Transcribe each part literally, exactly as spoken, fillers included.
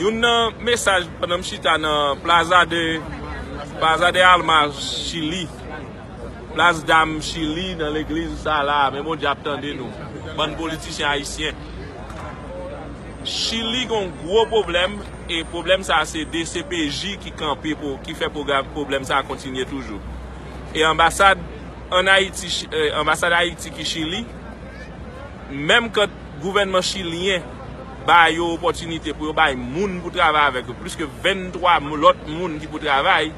Youn nan mesaj pandan m chita nan Plaza de, Plaza de Alma Chili, Plas Dam Chili, nan legliz sa la, men Bondye ap tande nou. Bann politisyen ayisyen. Chili gon gwo pwoblèm, e pwoblèm sa se D C P J ki kanpe pou, ki fè pwogram, pwoblèm sa kontinye toujou. E anbasad an Ayiti, eh, anbasad Ayiti ki Chili, menm kan gouvènman chilyen ba yo opòtinite pou yo bay moun pou travay avèk yo, plis ke venntwa lòt moun ki pou travay,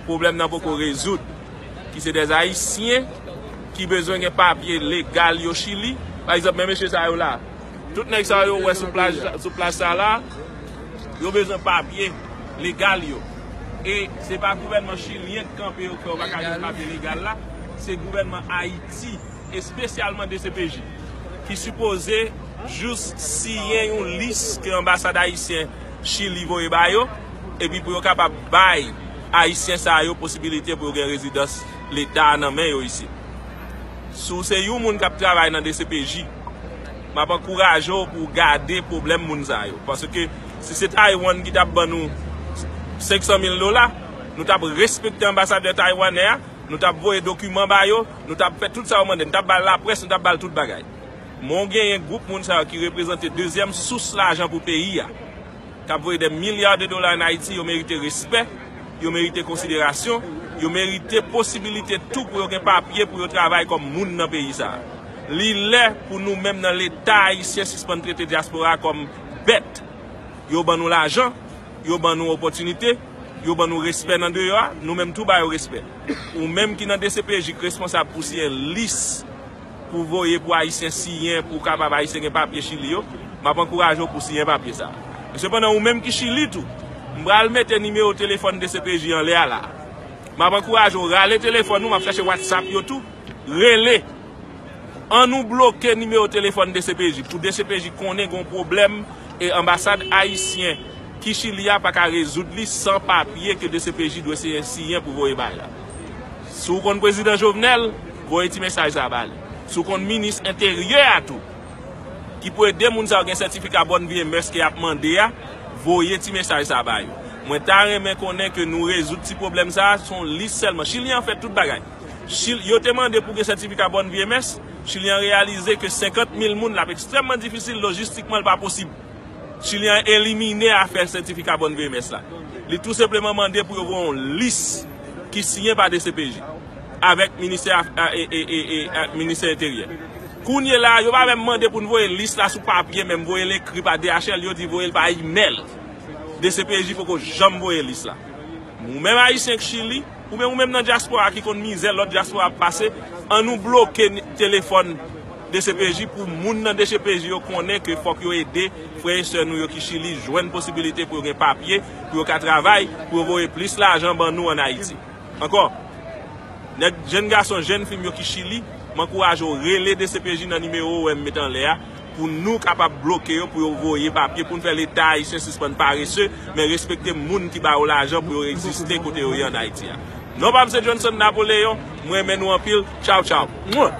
pwoblèm nan poko rezoud, ki se dè Ayisyen ki bezwen gen papye legal yo Chili. Pa egzanp, men mesye sa yo la, tout nèg sa yo wè sou plaj, sou plaj sa la, yo bezwen papye legal yo. E se pa gouvènman chilyen ki kanpe yo ki fè yo pa ka jwenn papye legal la, se gouvènman Ayiti, espesyalman D C P J, ki sipoze jis siyen yon lis ke anbasad ayisyen Chili voye ba yo, epi pou yo kapab bay Ayisyen sa yo posibilite pou yo gen rezidans leta nan men yo isit. Si w se yon moun k ap travay nan D C P J, m ap ankouraje w pou w gade pwoblèm moun sa yo. Paske si se Taiwan ki t ap ban nou senk san mil dola, nou t ap respekte anbasadè taiwanè a, nou t ap voye dokiman ba yo, nou t ap fè tout sa yo mande, nou t ap ba l laprès, nou t ap ba l tout bagay. Men w genyen gwoup moun sa yo ki reprezante dezyèm sous lajan pou peyi a, k ap voye dè milya de dola ann Ayiti, yo merite respè, yo merite konsiderasyon, yo merite posibilite tou pou yo gen papye pou yo travay kòm moun nan peyi sa a. Li lè pou nou menm nan Leta ayisyen sispann trete dyaspora a kòm bèt. Yo ban nou lajan, yo ban nou opòtinite, yo ban nou respè nan deyò a, nou menm tou ba yo respè. Ou menm ki nan D C P J k responsab pou siyen lis pou voye pou Ayisyen siyen, pou kapab Ayisyen gen papye Chili yo, m ap ankouraje w pou siyen papye sa a. Men sepandan, ou menm ki Chili tou, m pral mete nimewo telefòn D C P J anlè a la. M ap ankouraje w rale telefòn ou, m ap chèche WhatsApp yo tou, rele. An nou bloke nimewo telefòn D C P J, pou D C P J konnen gon pwoblèm e anbasad ayisyen ki Chili a pa ka rezoud li san papye ke D C P J dwe siyen, siyen pou voye bay la. Si w konn prezidan Jovenel, voye ti mesaj sa ba li. Si w konn minis enteryè a tou, ki pou ede moun sa yo gen sètifika bòn vi e mès ke y ap mande a, voye ti mesaj sa ba yo. Mwen ta renmen konnen ke nou rezoud ti pwoblèm sa a, se yon lis sèlman. Chili an fè tout bagay. Chil-, yo te mande pou gen sètifika bòn vi e mès. Chili an reyalize ke senkant mil moun, l ap ekstrèmman difisil, lojistikman, l pa posib. Chili an elimine afè sètifika bòn vi e mès la. Li tou senpleman mande pou yo voye yon lis ki siyen pa D C P J avèk ministè af-, a, e, e, e, e, a, ministè enteryè. Kounye la, yo pa menm mande pou n voye lis la sou papye, menm voye l ekri pa D H L, yo di voye l pa imèl. D C P J poko janm voye lis la. Ou menm Ayisyen k Chili, oubyen ou menm nan dyaspora ki konn mizè lòt dyaspora ap pase, an nou bloke ni-, telefòn D C P J pou moun nan D C P J yo konnen ke fòk yo ede frè e sè nou yo ki Chili jwenn posibilite pou yo gen papye, pou yo ka travay, pou yo voye plis lajan ban nou ann Ayiti. Ankò, nèg, jenn gason, jenn fi m yo ki Chili, m ankouraje w rele D C P J nan nimewo ou wè m met anlè a, pou nou kapab bloke yo, pou yo voye papye, pou n fè Leta ayisyen sispann parese, men respekte moun ki ba yo lajan pou yo egziste kote yo ye ann Ayiti a. Non pa m se Johnson Napoleon, m renmen nou anpil. Tchaw, tchaw. Mwen.